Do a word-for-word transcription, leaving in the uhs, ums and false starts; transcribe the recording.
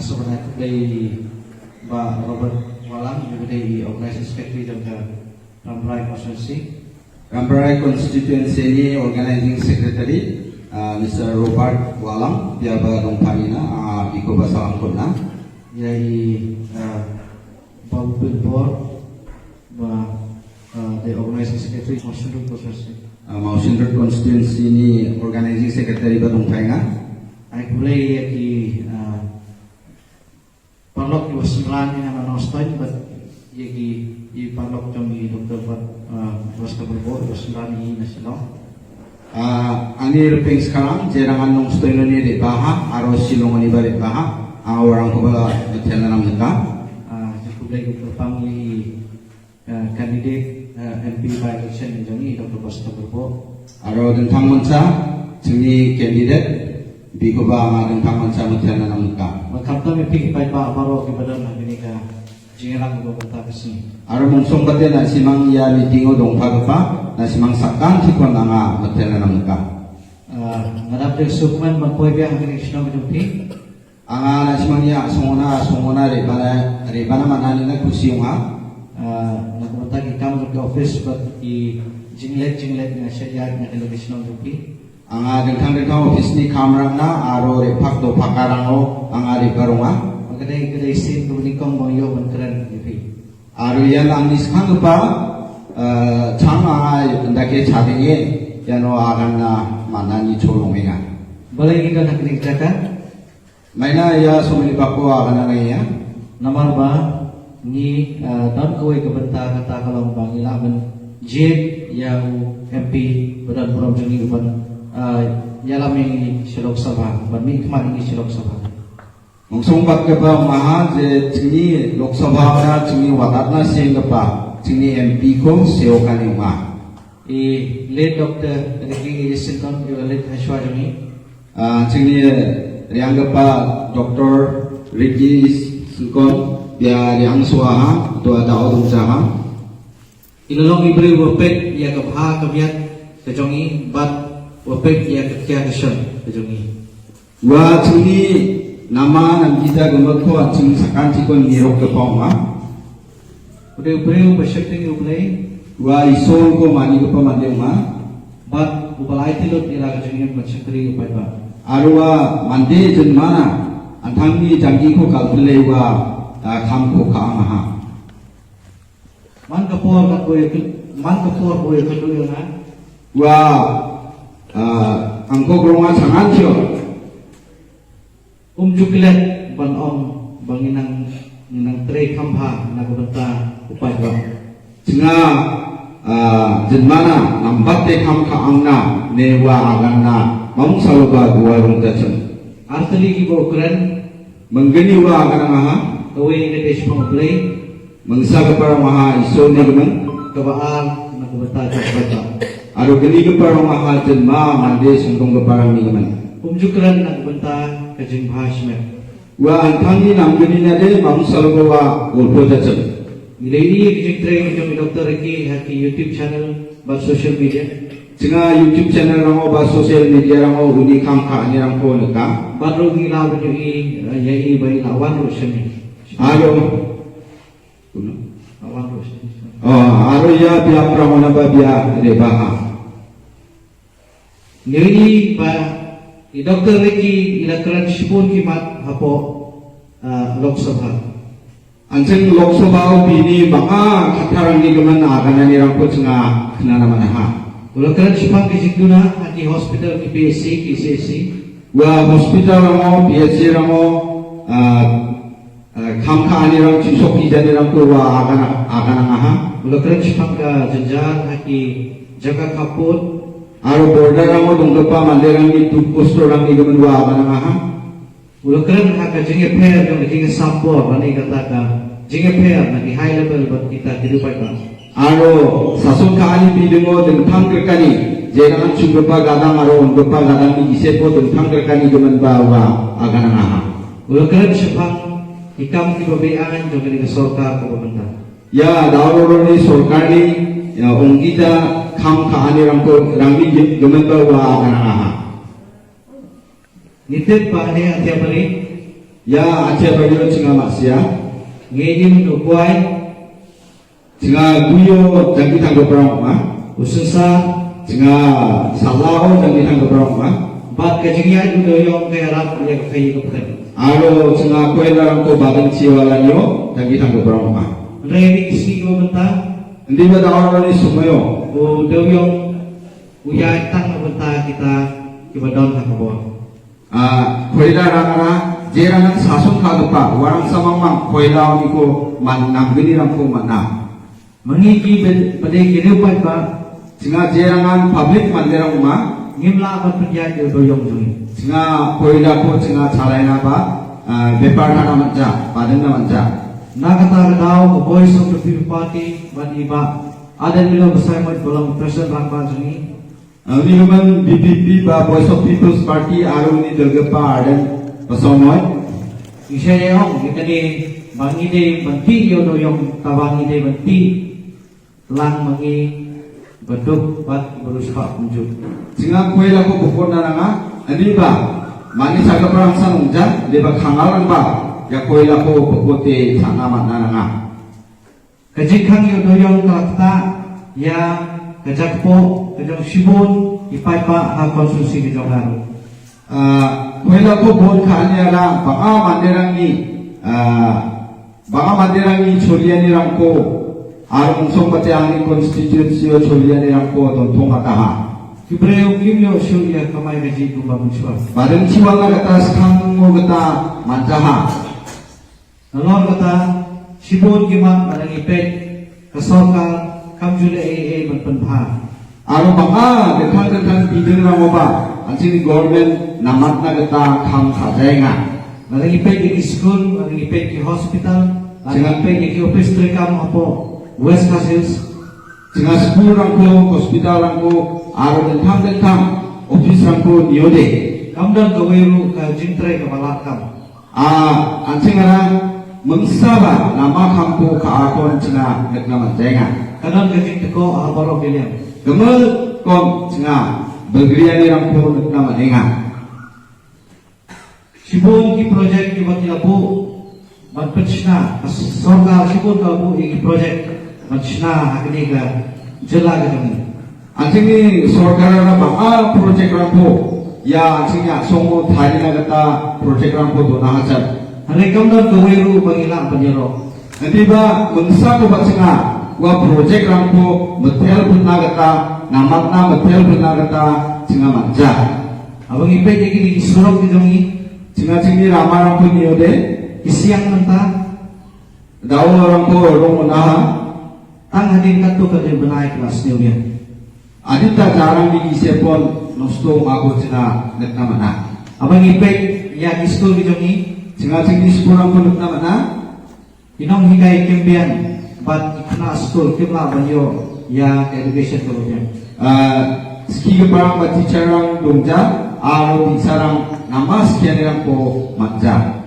Sngewbha khublei Bah Robert Walang, uba dei i Organizing Secretary jong ka Rambrai Constituency. Rambrai Constituency ni Organizing Secretary, uh, Mister Robert Walang, phi ba don pha ïa nga, uh, phi khublei ba salam khun na. Ïa i, uh, Bah Upin Bor, ba, uh, dei Organizing Secretary Mawshynrut Constituency. Uh, Mawshynrut Constituency ni Organizing Secretary ba don pha ïa nga. Ai khublei ïa ki, uh, paralok kiba synran ïa nga na Nongstoiñ bad ïa ki, i paralok jong i Doktor Bat, ah, Baskar Borbor kiba synran ïa nga na Shillong. Ah, ani Rpeng Skharang, je rangan Nongstoiñ lone de baha, aro Shillong ani ba de baha, ah, warang ko ba la betel na nam neka. Ah, je khublei ko kyrpang ïa i uh, candidate, uh, M P by election jong i Doktor Baskar Borbor. Aro dengtang mansa, jingni candidate, bad ko ba nga dengtang mansa mutian na namka. Ba khamtam ïa phi ki paidbah baroh kiba don ha kane ka jingïalang ba mynta ka sngi. Aro mungsong pat ïa na simang ïa meeting u dong pha ka pa, na simang sakan sikon nga mutian na namka. Uh, nga dap de sukman ban poi biang ha kane ka shnong jong phi. Anga na simang ïa sngona sngona re bana re bana mana ni na khusi ong ha. Ah, na kumta ki kam ka office bad ki jingleh jingleh na shariat na kala ki shnong rupi. Anga dengtang dengtang office ni kam rang na aro re phak do phak rang o anga re barunga. Ka dei ka dei sin ka bani kong bang yo ban kren rupi. Aro ïa nang ni skang pa, eh, chang anga nda ke chading ye ïa no agan na mana ni cholong menga. Balai kita nak ni jaka. Maina ïa sumini ba ko agan na ïa. Namar ba ngi, ah, don kawei ka bynta kata ka long ba ngi lah ban jied ïa u M P ba don burom jong ngi uban, ah, ïalam ïa ngi sha Lok Sabha, ban mih khmat ïa ngi sha Lok Sabha. Mungsong pat ka ba maha je jingni Lok Sabha na jingni wadat na sing ka pa jingni M P ko seo ka ni ma. I late Doctor Ricky Syngkon, i late hashwa jong ngi. Ah, jingni riang ka pa Doctor Ricky Syngkon, ïa riang swa ha, to ada odong jaha. I la long i briew ba peit ïa ka bha ka miat ka jong i, bad ba peit ïa ka kia ka shon ka jong i. Wa jingni nama nam kita ka mat ko jing sakan jikon nirok ka pong ma. Ude u briew ba shakti u Blei. Wa i sol ko mani ka pa mande ma. Bad u ba lai tilut ira ka jingim ba shakri u paidbah. Arwa mande jen mana, antang ni jangki ko kalpile wa, ah, kham ko ka amaha. Man ka por ka boy ka, man ka por boy ka tu ïa nga. Wa, ah, angko grong a sangan sio. Um ju klet ban ong ba ngi nang, ngi nang trei kham bha na ka bynta u paidbah. Jnga, ah, jynmana nambat te kham ka angna ne wa aganna mam salo ba gua rung ta chen. Artali ki bo kren. Mengeni wa aganna ha. Kawei ka te shpang u Blei. Mengsa ka parang maha Isor ni ka man. Kaba ar na ka bynta ka bynta. Ado keni ka parang maha jen ma mande sengkong ka parang ni ka man. Um ju kren na ka bynta ka jingbha shmet. Wa antang ni nam keni na de mam salo wa ulpo jachem. Ngi dei ni ka jingtrei ka jong i Doctor Ricky ha ki YouTube channel bad social media. Jnga YouTube channel rango bad social media rango uni kham ka ani rangko ne ka. Bad ro ngi la ba ju i, eh, ïa i ba i la wan ro shemi. Ado. Kuno? Awan tu. Oh, aro ïa bia pramana ba bia re baha. Ngi ba i Doctor Ricky i la kren shibun ki mat hapoh, ah, Lok Sabha. Anjing Lok Sabha u bini ba nga khatar ni gaman agan ani rangko jnga khnana manaha. U la kren shibun ki jingduna ha ki hospital ki P H C ki C H C. Wa hospital rango P H C rango, ah, Eh, kham kha ani rang chisok ki jani rang ko wa agan, agan ang aha. U la kren shaphang ka jynjar ha ki jaka khappud. Aro border rango dong kpa mande rang ni tu postro rang ni gaman wa agan ang aha. U la kren ha ka jingïapher jong ka jingïasam bor lane kata ka jingïapher na ki high level bad kita ki dupai ba. Aro sasong ka ani bidingo dengthang kyrkani, je nang chung kpa gadang aro ong kpa gadang ni ise po dengthang kyrkani gaman ba wa agan ang aha. U la kren shaphang ki kam kiba beaiñ jong kane ka sorkar kaba mynta. Ïa, da ro ro ni sorkar ni, ïa, ong kita kham kha ani rang ko rang ni gaman ba wa agan ang aha. Ngi tip ba ane Athiabari, Ïa, atia ba ïoh chinga masia. Ngi im no kwai. Chinga guyo jang ki thang ka brong ma. Usesa. Chinga salao jang ki thang ka brong ma. Bat ka jingya du do yong ka yarap ya ka kai ka pren. Aro chinga koi larang ko badan chiwa lanyo jang ki thang ka brong ma. Ready si ko benta. Ndi ba da aro ni sumayo. O do yong. Uya tang benta kita ki badon ka kabor. Ah, Koilarang ra, jerangan sasung kha dupa, warang samang mang, Koila ni ko man nam gini rang ko man na. Mangi ki bade ki riu pat ba. Chinga jerangan public man derang ma. Ngim la ban penjat yo doyong jui. Chinga Koila ko chinga chalaina ba, ah, bepar na man ja, badan na man ja. Na kata ka daw, ka Voice of the People Party, ban iba. Aden milo besai mo balong present rang ba jui. Uni human B P P ba Voice of People's Party aro ni Delgepa Ardent Pasomoi. Isha yong, itani bangi de banti yo do yong tabang ide banti lang mangi beduk bat berusak unjuk. Singa kue lako bukon na nanga, ani ba mani saga perang sanungja, de ba kangal ba ya kue lako bukote sangamat na nanga. Ka jingkhang ïoh doyong ka la ktah ïa ka jakpoh ka jong shibun i paidbah ha konstituensi ka jong nga ruh. Ah, khuila ko bun ka ania la baka manderang ni, ah, baka manderang ni cholia ni rangko. Arung song pati ang ni konstituensi cholia ni rangko don thong ataha. Ki breu kim ïoh shu ïa kamai ka ji kumba mun chuan. Badan chiwang la kata skhang mo kata mantaha. Nalor kata, shibun ki mat ba ngi peit ka sorkar kam ju leh ei ei ban pynbha. Aro ba nga de khang de khang bideng rang ba, anjing government namat na kata kham kha jai nga. Ba ngi peit ki school, ba ngi peit ki hospital, ba ngi peit ki office treikam hapoh West Khasi Hills. Singa school rangko, hospital rangko, aro dengthang dengthang office rangko niode. Kam don kawei ruh ka jingtrei ka balat kam. Ah, anjing ara mengsa ba nama kham ko ka akon chinga nekna man jenga. Ka don ka jingteko ha borok William. Kemel kon chinga begriani rangko nekna man enga. Shibun ki project ki ba ki la buh ban pynshna, ka sorkar shibun ka la buh ïa ki project ban shna ha kane ka jylla ka jong ngi. Anjing ni sorkar na ba a project rangko ïa anjing ïa song mo thai na kata project rangko dona hajar. Hare kam don kawei ruh ba ngi lah ban ïarap. Nanti ba mengsa ko ba chinga wa project rangko metel pun na kata, namat na metel pun na kata chinga manja. Aba ngi peit ïa kine ki surok ki jong ngi. Chinga chingni rama rangko niode. Ki siang mynta. Daw rangko rong na ha. Tang hadien katto katne bnai ki la sniew ïa. Adita jarang di ki sepon nosto ma ko chinga nekna mana. Aba ngi peit ïa ki skul ki jong ngi. Chinga chingni skul rangko nekna mana. Ki nonghikai kim biang bad ki khynnah skul kim lah ban ïoh ïa ka education kaba biang. Ah, ski ka parang ba teacher rang dongja, aro teacher rang nama skian rang ko manja.